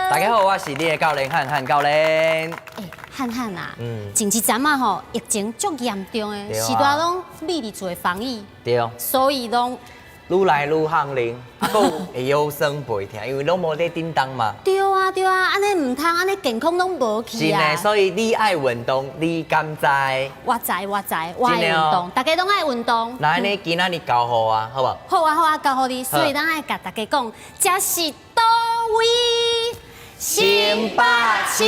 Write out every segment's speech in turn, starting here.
大家好，我是你的教練漢漢教練。欸，漢漢啊，前一陣仔吼，疫情足嚴重的，時代攏覕佇厝的防疫，所以攏愈來愈罕靈，啊，閣有會腰酸背疼，因為攏無咧振動嘛。對啊對啊，按呢毋通，按呢健康攏無去啊。真的，所以你愛運動，你敢知？我知我知，我愛運動，大家攏愛運動。那按呢今仔日教予我，好無？好啊好啊，教予你。所以咱愛共大家講，這是佗位？新北市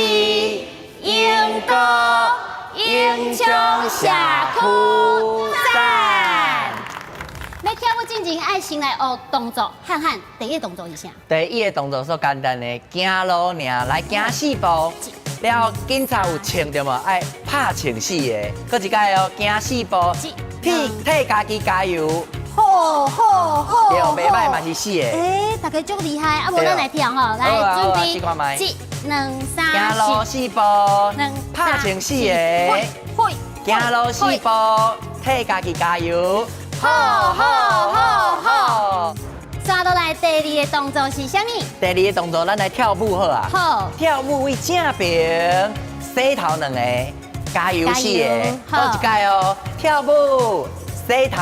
鶯歌英雄社區站。欲跳舞進前愛先來學動作，漢漢第一個動作是啥？第一個動作煞簡單的，行路爾來行四步，了後警察有穿著無？愛拍穿四个，閣一擺哦，行四步，替替家己加油，好好好，對，袂䆀嘛是四个。欸，大家足厲害，啊無咱來跳吼，來準備，一、兩、三、行路四步，拍穿四个，行路四步，替家己加油。好好好好，刷落來第二个動作是啥物？第二个動作，咱來跳舞好啊。好。跳舞為正爿，洗頭兩个，加油四个，閣一擺哦。跳舞，洗頭，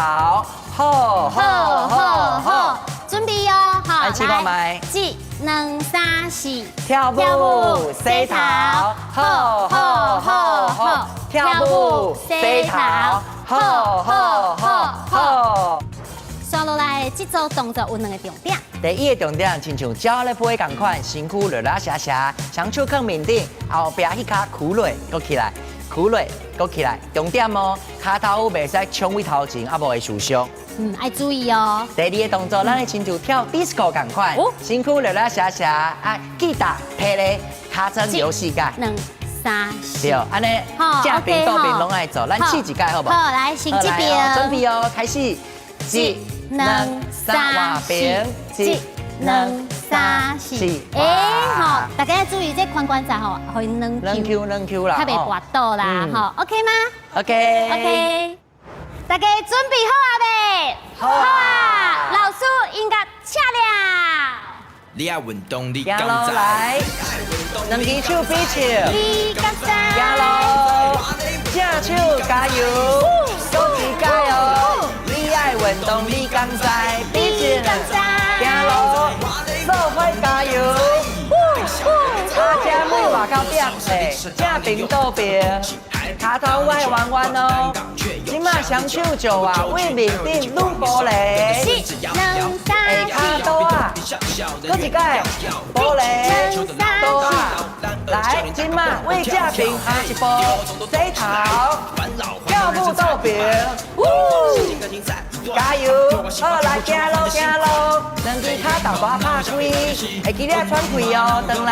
好好好好，準備哦，好，來，一、兩、三、四，跳舞，洗頭，好好好好，跳舞，洗頭。好好好好，刷落來這組動作有兩个重點。第一个重點，親像鳥咧飛仝款，身軀落落斜斜，雙手囥面頂，後壁彼跤屈落，閣起來，屈落，閣起來。重點哦，跤頭袂使衝去頭前，啊無會受傷。嗯，愛注意哦。第二个動作，咱會親像跳 disco 仝款，身軀落落斜斜，啊，記得提咧，尻川搖四擺。兩、三、四。對，按呢，正爿倒爿攏愛做，咱試一擺好無？好，來，先這邊。準備哦，開始。一、兩、三，換爿。一、兩、三、四。欸，吼，大家注意這髖關節吼，予伊軟軟 Q 軟 Q 啦，較袂跋倒啦，吼，OK 嗎？OK。 OK。大家準備好啊未？好啊。老師音樂請了。你愛運動，你敢知？來，兩支手比笑。你敢知？行路，正手加油，閣一擺哦。你愛運動，你敢知？比笑。行路，做伙加油。阿姐妹外口壁正爿倒爿，跤頭愛彎彎哦。這馬雙手就啊，為面頂愈步咧。一、兩、三、下跤倒啊，閣一擺，步咧，倒啊。來，這馬為正爿下一步，洗頭，跳舞倒爿，加油！好，來行路行路，兩支跤頭大拍開，會記得喘氣哦，轉來。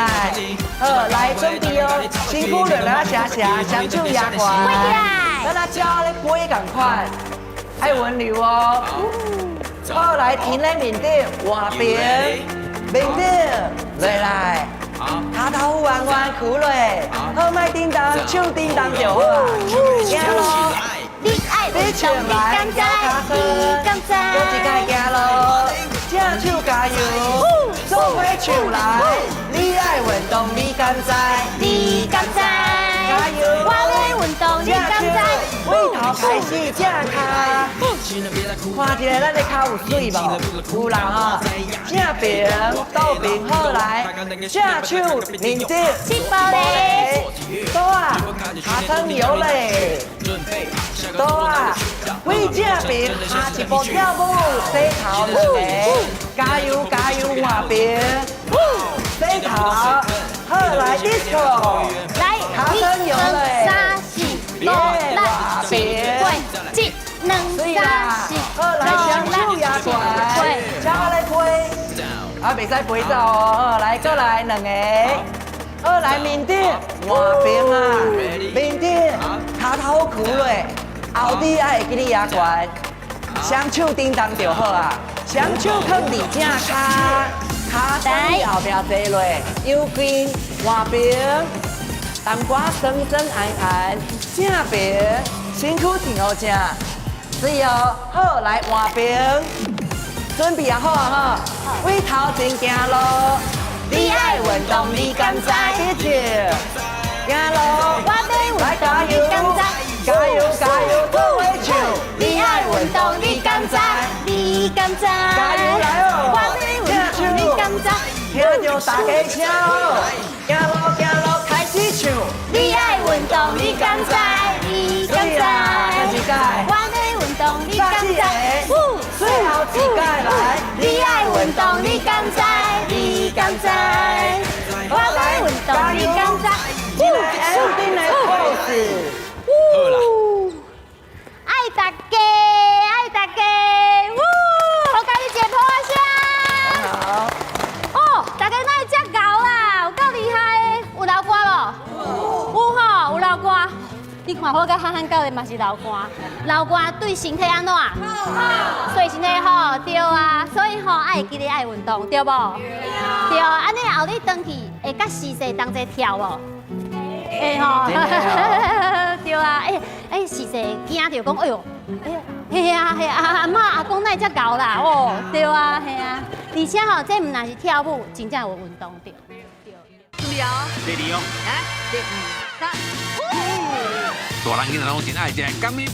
好，來準備哦，身軀落落斜斜，雙手舉懸。咱啊鳥咧飛仝款，愛溫柔哦。好，來停咧面頂，換爿，面頂落來，跤頭彎彎屈落，好莫振動，手振動就好啊。行路。你愛運動，你敢知？你敢知？閣一擺行路，正手加油，做伙唱來。你愛運動，你敢知？你敢知？加油！我愛運動，你敢知？為頭開始正跤，看一下咱的跤有媠無？有啦吼，正爿倒爿好來，正手面頂，七步咧，倒啊，尻川搖咧，倒啊，為正爿下一步跳舞，洗頭兩个，加油加油換爿，洗頭，好來 disco，來，尻川搖咧，三四五六七八，一、兩、三、四，好來雙手舉懸，鳥咧飛，啊，袂使飛走哦，好來閣來兩个，好來面頂換爿啊，面頂跤頭屈落，後底愛會記你舉懸，雙手振動就好啊，雙手囥佇正跤，跤踮後壁坐落，右邊換爿，冬瓜酸酸絚絚，正爿，身軀挺好正，媠哦，好來換爿，準備啊好啊吼，為頭前行路，你愛運動你敢聽著大家聲哦，行路行路開始唱。你愛運動，你敢知？你敢知？一屆，我愛運動，你敢知？最後一屆來。你愛運動，你敢知？你敢知？我愛運動，你敢知？一個 ending 的 pose。好啦。愛大家，愛大家，嗚，予家己一个拍聲。好。哦，大家哪會遮𠢕啦？有夠厲害的，有流汗無？有吼，有流汗。你看我佮漢漢教練嘛是流汗，流汗對身體按怎？好，對身體好，對啊。所以吼，愛會記得愛運動，對無？對，按呢後日轉去會佮時勢同齊跳無？會吼，對啊，欸欸，時勢驚著講，哎喲，嘿啊嘿啊，阿嬤阿公哪會遮𠢕啦？哦，對啊，嘿啊，而且吼，這毋但是跳舞，真正有運動著。準備哦，ready 哦。來，一、二、三。大人囡仔攏真愛食，甘米。